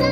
So,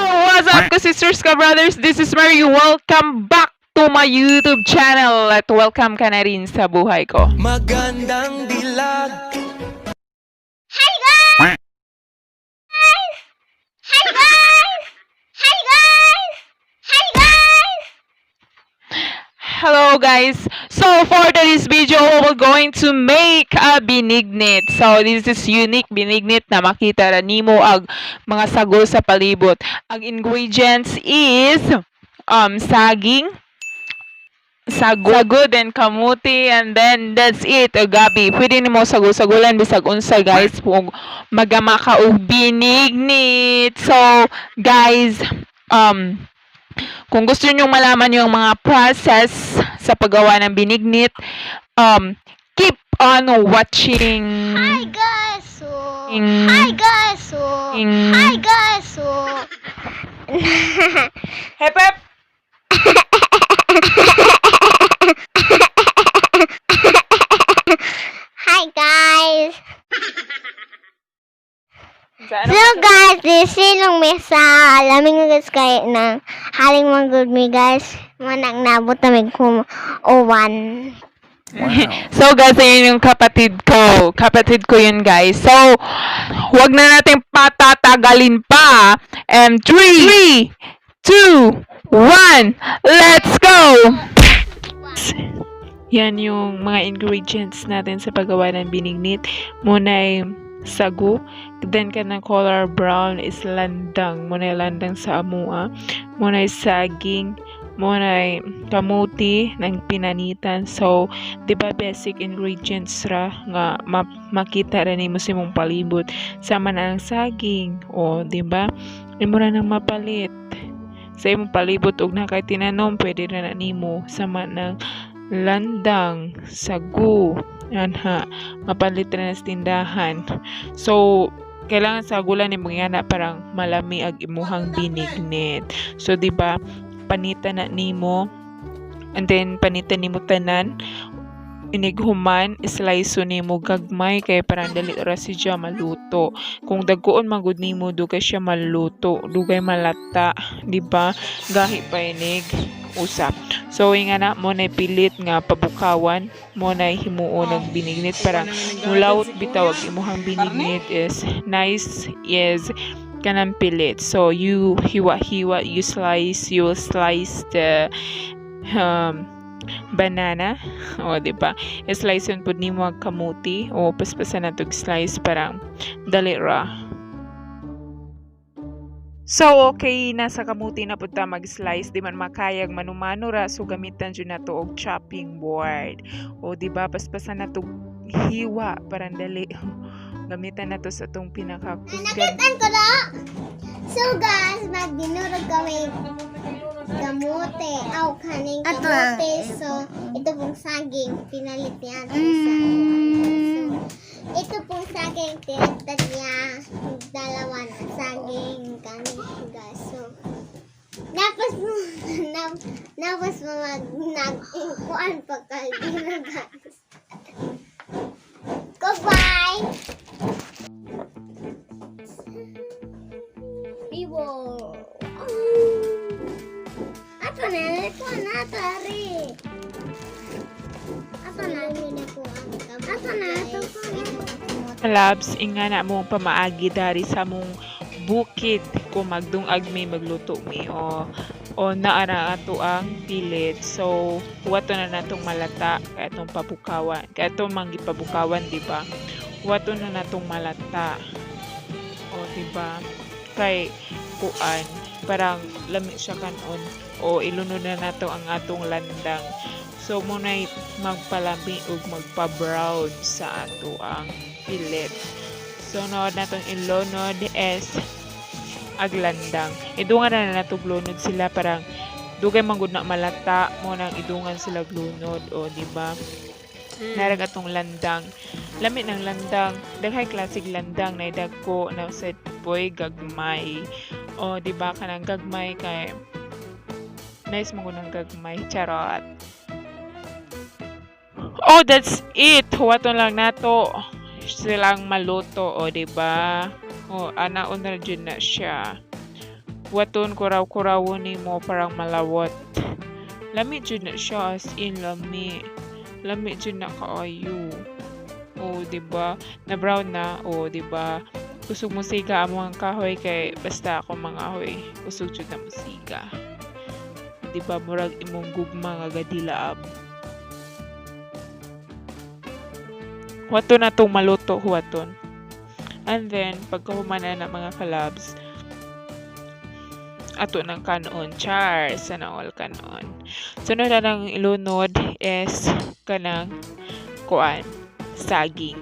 what's up, ka-sisters, ka-brothers? This is Mary. Welcome back to my YouTube channel at welcome ka na rin sa buhay ko. Magandang dilag. Hi guys! Hi guys! Hi guys! Hi guys! Hello guys! So for today's video, we're going to make a binignit. So this is unique binignit na makita ra nimo ang mga sago sa palibot. Ang ingredients is saging, sago, sago then kamuti, and then that's it, gabi. Pwede nimo sago-sagulan bisag unsa, guys, kung magama ka og binignit. So guys, kung gusto niyo malaman yung mga process sa paggawa ng binignit, keep on watching. Hi guys! So, hi guys! So, hi guys! So, Hey, Pep! Hi guys! Sa ano? So guys, this is lang mesa. Laming nga guys kay nang haling mga good me guys. Manang nabot na mig kum uwan. So guys, ayun yung kapatid ko. Kapatid ko yun, guys. So, wag na natin patatagalin pa. And 3, 2, 1, let's go! Yan yung mga ingredients natin sa paggawa ng binignit. Muna ay sago. Then kanang color brown is landang. Muna ay landang sa amua. Muna ay saging. Muna ay kamuti ng pinanitan. So, di ba basic ingredients ra nga makita ra nimo sa imong palibot. Sama na ang saging. O, di ba? Imo ra nang mapalit sa imong palibot og na kay tinanom, pwede ra na nimo sama ng landang, sagu, anha, mapalit ra na sa tindahan. So, kailangan sa gulan ni mga na parang malami ag imuhang binignit. So, di ba, panita na nimo and then panita nimo tanan inighuman slice nimo gagmay kay parang dali ra siya maluto. Kung dagkoon man gud nimo, dugay siya maluto, dugay malata, di ba? Gahi pa inig usap. So nga na mo na pilit nga pabukawan, mo na himuon og binignit para mulawot bitaw ag imuhang binignit is nice is kanang pilit. So you hiwa-hiwa, you slice, you will slice the banana. O, di ba? I-slice yun pud nimo ang kamuti o paspasan na tog slice parang dali ra. So, okay na sa kamuti na pud ta mag-slice, di man makayag manumano ra, so gamitan jud nato og chopping board. O, di ba, paspasan na tog hiwa parang dali. Gamitan nato sa atong pinakakusgan. Nakitan ko na! So guys, magdinurog kami kamote. Aw, kaning kamote. So, ito pong saging. Pinalit niya ate sa. So, ito pong saging, tinagtad niya. Dalawa na saging kanin guys. So, napos mo, napos mo mag, nag, kuan pagkaldino guys. Goodbye! Vivo. Ato na, ito na, ato ari. Ato na, ato na, ato Labs, inga na mong pamaagi dari sa mong bukid kung magdungag mi magluto mi o naara ato ang pilit. So, wato na natong malata kay atong pabukawan. Kay atong manggipabukawan, di ba? Wato na natong malata. O, di ba? Kay kuan, parang lami siya kanon o ilunod na nato ang atong landang. So, muna'y magpalami ug magpa-brown sa ato ang pilit. So, nood natong ilunod is aglandang. Idungan na nato glunod sila parang dugay man gud na malata mo nang idungan sila glunod o di ba? Narag atong landang. Lami ng landang. Daghay klasig landang na dagko na sa boy gagmay. O di ba kanang gagmay kay nice mo ng gagmay. Charot. Oh, that's it. Huwaton lang nato silang maluto, o di ba? O ana na jud na siya. Huwaton kuraw-kurawon nimo parang malawot. Lami jud na siya, as in lami. Lami jud na kaayo. O di ba? Na brown na, o di ba? Kusog mo siga ang mga kahoy kay basta ako mga hoy. Kusog jud na mo siga. Di ba murag imong gugma nga gadilaab. Huwaton na tong maluto, huwaton. And then, pagkahuman na na mga kalabs, ato ng kanon. Char! Sana all kanon. Sunod na ng ilunod is kanang kuan, saging.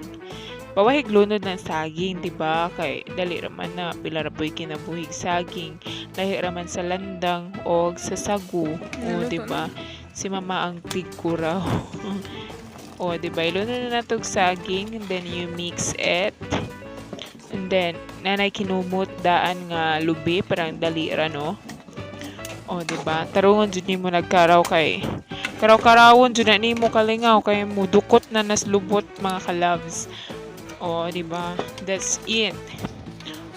Pawahig lunod ng saging, di ba? Kay dali raman na pila ra po'y kinabuhig saging. Lahi raman sa landang o sa sagu, o di ba? Si mama ang tigkuraw. O, di ba? Ilunod na natog saging and then you mix it. And then, nanay kinumot daan nga lubi, parang dali ra, no? O, di ba? Tarungon jud nimo nagkaraw kay karaw-karawon jud na nimo kalingaw kay mudukot na nas lubot mga kalabs. O, di ba? That's it.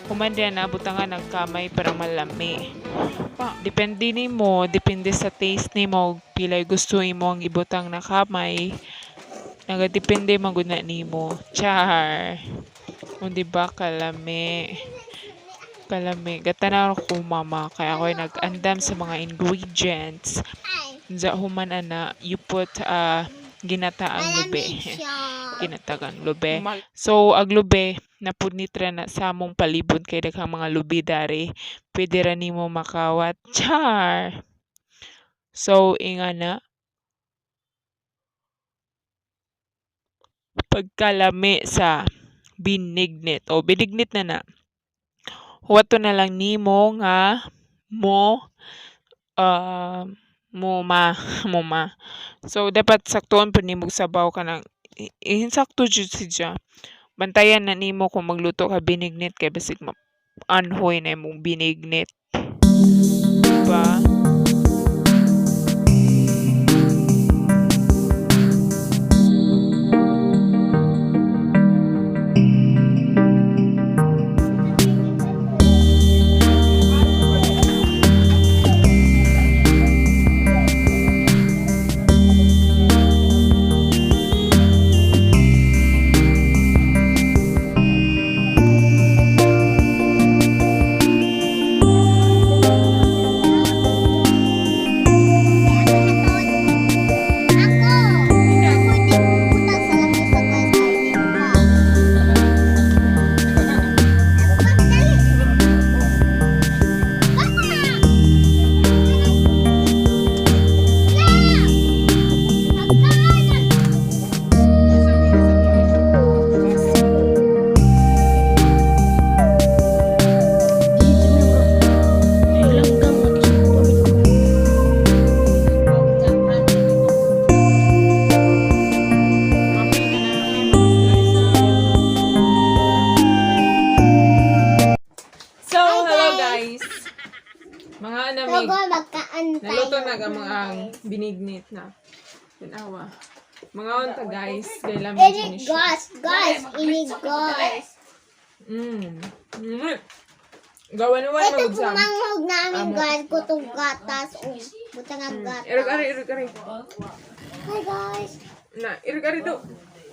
Human din na butangan ng kamay para malami. Depende nimo, depende sa taste nimo, pilay gusto imo ang ibutang na kamay. Nagadepende man gud na nimo. Char. O, di ba kalami? Kalami. Gatanaw ko mama kaya ako'y nag-andam sa mga ingredients. Ay, Unsa human ana, you put ginataang lube. malamig siya. Ginataang lube. So, ag lube, napunit ra na sa among palibot kay daghang mga lubi dari. Pwede ra nimo makawat. Char! So, inga na. Pagkalami sa binignit. O, binignit na na. Huwato na lang nimo nga mo mo ma mo ma. So dapat saktuon pud nimo sabaw kanang insakto jud siya. Bantayan na nimo kung magluto ka binignit kay basig ma anhoy na imong binignit. Diba? Ako! Ako di pupunta sa lamesa guys kay di pa. Pagdali! Baka! La! Pagkaan! So, hello guys. Mga anamig. Logo, magkaan tayo. Naluto na ang mga binignit na. Tanawa. Mga unta guys, kay lami Ini ni siya. guys, guys, ini guys. Gawan-wan Ito magud sa. pumanghog namin Amo. guys, kutong gatas o butang ang gatas. Irog ari, irog ari. Hi guys. Na, irog ari do.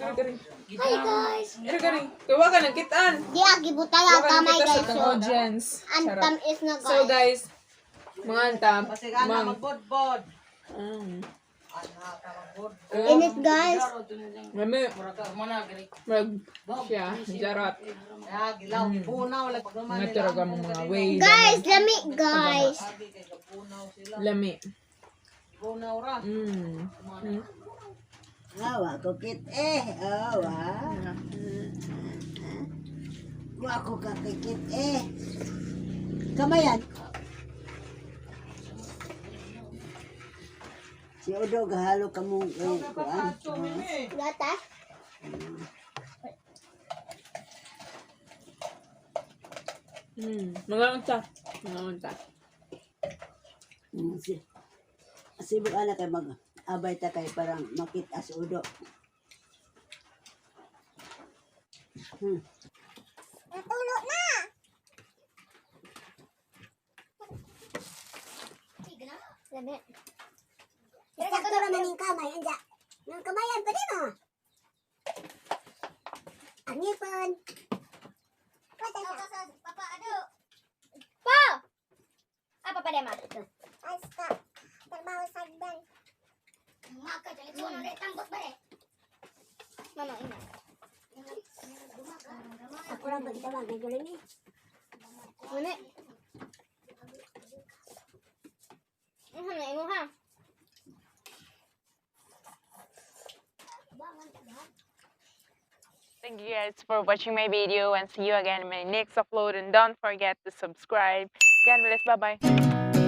Irog ari. Hi guys. Irog ari. Kay wa ka nang kitaan. Di agi butang Wa ang ka nang kamay kita sa guys. tang So, audience. ang Charot. tamis na So guys. guys, mga anta, Mang. mang Magbodbod. Init guys. Mami. Mag siya, jarot. Ah, gilaw, gipunaw lang pagkaman Mga tiraga mo mga way. Guys, lami guys. Lami. Gipunaw ra. Awa ko kit eh, awa. Wa ko kakikit eh. Kamayan. Si Odo gahalo ka mong kuan. Gata? Mga unsa? Mga unsa? Si Sibuk ana kay mag abay ta kay parang makita si Odo. Natulo na! Labi. Sakto raman yung kamay, anja. Nang kamayan pa din ah. Ang ngipon. Papa, ano? Pa! Ah, papa dema. Asta. Trabaho sa hagdan. Maka, tambot ba eh? Mama, ina. Ako ra pagtawag kay galing ni. Muna. Ano na imo ha? Thank you guys for watching my video and see you again in my next upload, and don't forget to subscribe. God bless. Bye bye.